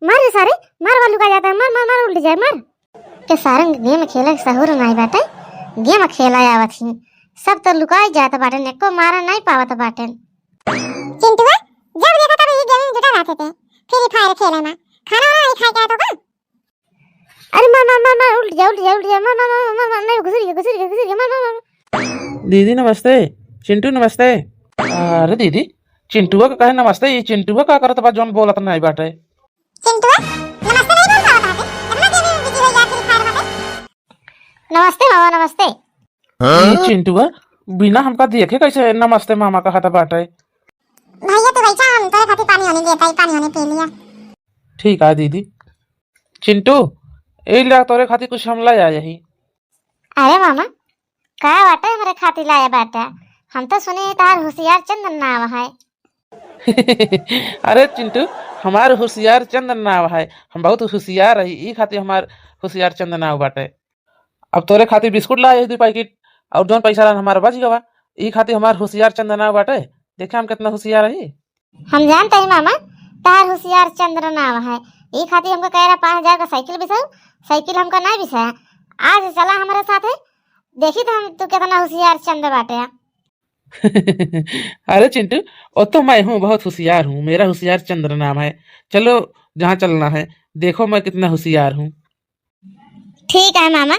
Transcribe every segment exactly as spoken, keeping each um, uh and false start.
मार रे सारे, मार, वो लुका जाता है, मार, मार, मार, उल्ट जाए, मार। के सारंग game खेले के सहूर नाई बाटे, game खेला आवत ही। सब तो लुकाई जात बाटे, एको मारा नाई पावत बाटे। चिंटुआ, जब देखा तब ये game में जुटा रहते थे, Free Fire खेले में। खाना वाना नहीं खाए क्या तो का? अरे मार, मार, मार, मार, उल्ट जा, उल्ट जा, उल्ट जा, मार, मार, मार, मार, मार, नहीं, घुसुर गया, घुसुर गया, घुसुर गया, मार, मार, मार। दीदी नमस्ते। चिंटू नमस्ते। अरे दीदी, चिंटुआ का कहे नमस्ते, ये चिंटुआ का करत बा जौन बोलत नाई बाटे? चिंटुआ, नमस्ते नहीं बोल पावत हते, इतना देर में busy हो गया Free Fire में। नमस्ते मामा, नमस्ते। हाँ? ई चिंटुआ बिना हमका देखे कैसे नमस्ते मामा कहत बाटे? भैया तू बैठा, हम तोरे खातिर पानी वानी लेत आई, पानी वानी पी लिया। ठीक है दीदी। चिंटू, ए ला तोरे खातिर कुछ हम लाई आए ही। अरे मामा, का बाटे हमरे खातिर लाए बाटे? हम तो सुने ही तहार होशियार चंद नाव है। अरे चिंटू, हमार होशियार चंद नाव है, हम बहुत होशियार रही, ई खातिर हमार होशियार चंद नाव बाटे। अब तोरे खातिर बिस्कुट लाए दू पैकेट, और जौन पैसा रहन हमार बच गवा, ई खातिर हमार होशियार चंद नाव बाटे। देखे हम कितना होशियार रही। हम जानते हैं मामा, तहार होशियार चंद्र नाव है, ई खातिर हमका कह रहा पाँच हजार का साइकिल बिसाऊ, साइकिल हमका ना बिसाया। आज चला हमारे साथ है, देखी तो हम तू कितना होशियार चंद बाटे। अरे चिंटू, वो तो मैं हूँ, बहुत होशियार हूँ, मेरा होशियार चंद्र नाम है। चलो, जहाँ चलना है, देखो मैं कितना होशियार हूँ। ठीक है मामा,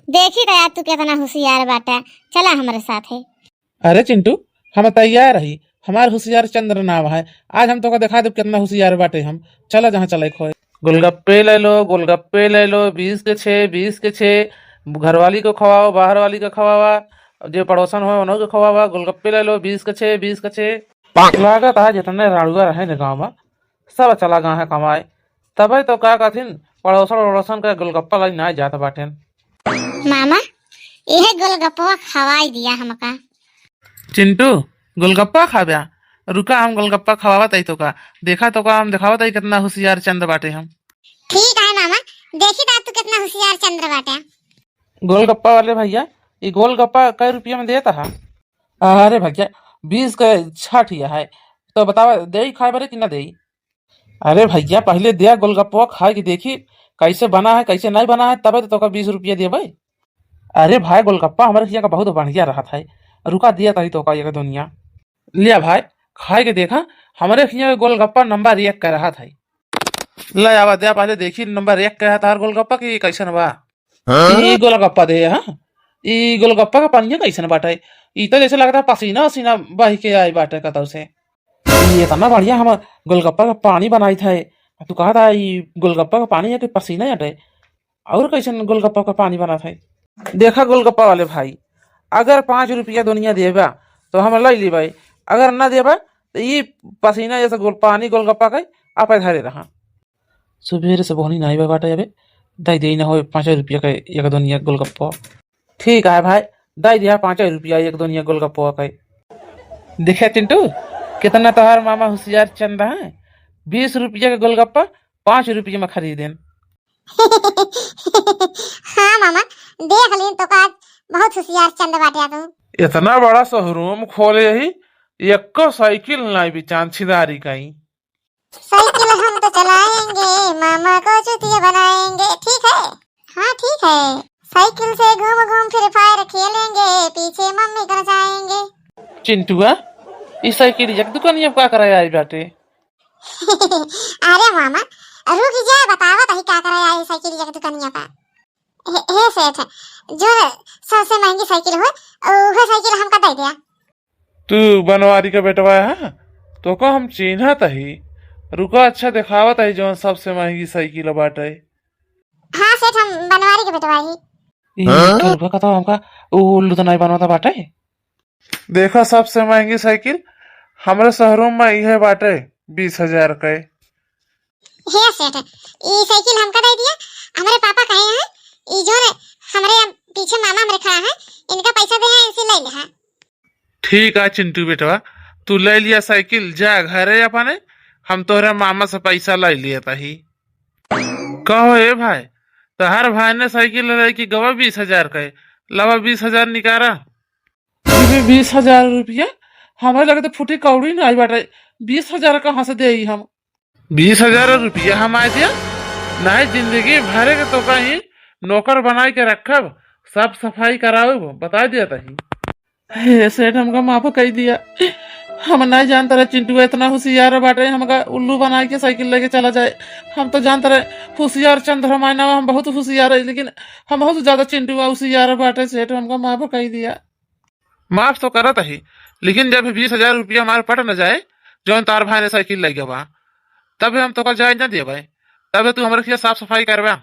देखी तो आज तू कितना होशियार बाटा, चला हमारे साथ है। अरे चिंटू, हम तैयार रही, हमार होशियार चंद्र नाम है, आज हम तोका दिखा देब कितना होशियार बाटे हम। चला जहाँ चले खोए। गोलगप्पे ले लो, गोलगप्पे ले लो, बीस के छः, बीस के छः। घरवाली को खवाओ, बाहर वाली को खवावा, जे पड़ोसन हो उन्हों को खवावा। गोलगप्पे ले लो, बीस के छः, बीस के छः। लागत है जितने राड़ुआ रहे न गाँव में, सब चला गए हैं कमाए, तबे तो का कथिन पड़ोसन वड़ोसन के गोलगप्पा लाई ना जात बाटेन। मामा, यह गोलगप्पा खवाई दिया हमका। चिंटू, गोलगप्पा खाब्या? रुका, हम गोलगप्पा खवावत आई तोका। देखा तोका, हम देखावत आई कितना होशियार चंद बाटे हम। ठीक है मामा, देखी ता तू कितना होशियार चंद्र बाटे। गोलगप्पा वाले भैया, ये गोलगप्पा कै रुपया में देता है? अरे भैया, बीस के छः ठिया है, तो बतावा, देई खाए बरे कि ना देई? अरे भैया, पहले दिया गोलगप्पा खाए के देखी, कैसे बना है, कैसे नहीं बना है, तबे तो तोका बीस रुपया देबे। अरे भाई, गोलगप्पा हमारे हियाँ का बहुत बढ़िया रहत है। रुका, दिया तही तोका एक दुनिया। लिया भाई, खाए के देखा, हमारे हियाँ का गोलगप्पा नंबर एक का रहत है। ले आवा, दिया पहले देखी नंबर एक का है तार गोलगप्पा कि कैसन बा। हाँ? ई गोलगप्पा दे, हाँ? ई गोलगप्पा का पनिया कैसन बाटे? ई तो जैसे लगता है पसीना वसीना बह के आई बाटे कतौ से। ई इतना बढ़िया हम गोलगप्पा का पानी बनाई थे, तू कहा था ई गोलगप्पा का पानी है कि पसीना हटे? और कैसन गोलगप्पा का पानी बना थे? देखा गोलगप्पा वाले भाई, अगर पाँच रुपया दुनिया देबा तो हम ले लेबै, अगर ना देबा तो ई पसीना जैसे गोल पानी गोलगप्पा के आप धरे रहा। सुबेरे से बोहनी नाई बा बाटे अबे, दाई देई ना होए पाँच रुपया के एक दुनिया गोलगप्पा। ठीक है भाई, दाई दिया पाँच रुपया एक दुनिया गोलगप्पा के। देखे चिंटू, कितना तोहार मामा होशियार चंदा है, बीस रुपया के गोलगप्पा पाँच रुपया में खरीदेन। हाँ मामा, देख लीन तो का बहुत होशियार चंद बाटे तू। इतना बड़ा शोरूम खोले ही, एको साइकिल नाई बिचान छिनारी कहीं। साइकिल हम तो चलाएंगे, मामा को चूतिया बनाएंगे, ठीक है? हाँ, ठीक है। साइकिल से घूम घूम Free Fire खेलेंगे, पीछे मम्मी घर जाएंगे। चिंटुआ, ई साइकिल एक दुकानिया का करे आई बाटे? अरे मामा, रुक जा, बतावा तही का करे आई साइकिल एक दुकानिया का। हे, हे सेठ, जो सबसे महंगी साइकिल हो, उहे साइकिल हमका दे दिया। तू बनवारी का बेटवा है? तोका हम चिन्हत ही। रुका, अच्छा देखावत ही जौन सबसे महंगी साइकिल बाटे। हाँ सेठ, हम बनवारी के बेटवा ही। ई हाँ? कलवा का तो हमका उल्लू तो नहीं बनवाता बाटे। देखा, सबसे महंगी साइकिल हमरे शोरूम में इहे बाटे, बीस हजार के। हे सेठ, ई साइकिल हमका दे दिया। हमरे पापा कहे हैं, ई जो रे, हमरे पीछे मामा हमरे खड़ा है, इनका पैसा दे हैं, इनसे ले ले हैं। ठीक है चिंटू बेटवा, तू ले लिया साइकिल, जा घरे अपने, हम तोहरे मामा से पैसा ले लिया तही। कहो ए भाई, तोहर भाई ने साइकिल ले कि गवा बीस हजार के, लावा बीस हजार निकारा। अरे बीस हजार रुपया? हमारे लगे तो फूटी कौड़ी नहीं बाटे, बीस हजार कहाँ से देई हम? बीस हजार रुपया हम आए दिया, नहीं जिंदगी भर के तो कहीं नौकर बनाए के रखब, साफ सफाई कराउब, बता दिया तही। हे सेठ, हमका माफ कई दिया। हम नहीं जानत रहे चिंटुआ इतना होशियार बाटे, हमका उल्लू बनाए के साइकिल लेके चला जाए। हम तो जानत रहे होशियार चंद्रमा नाम, हम बहुत होशियार है, लेकिन हम बहुत ज्यादा चिंटुआ होशियार बाटे सेठ, हमका माफ कई दिया। माफ तो करत ही, लेकिन जब बीस हजार रुपया हमारे पट न जाए, जौन तार भाई ने साइकिल लई गवा, तब हम तोका जाए न देबे, तब तू हमरे खिया साफ सफाई करवा।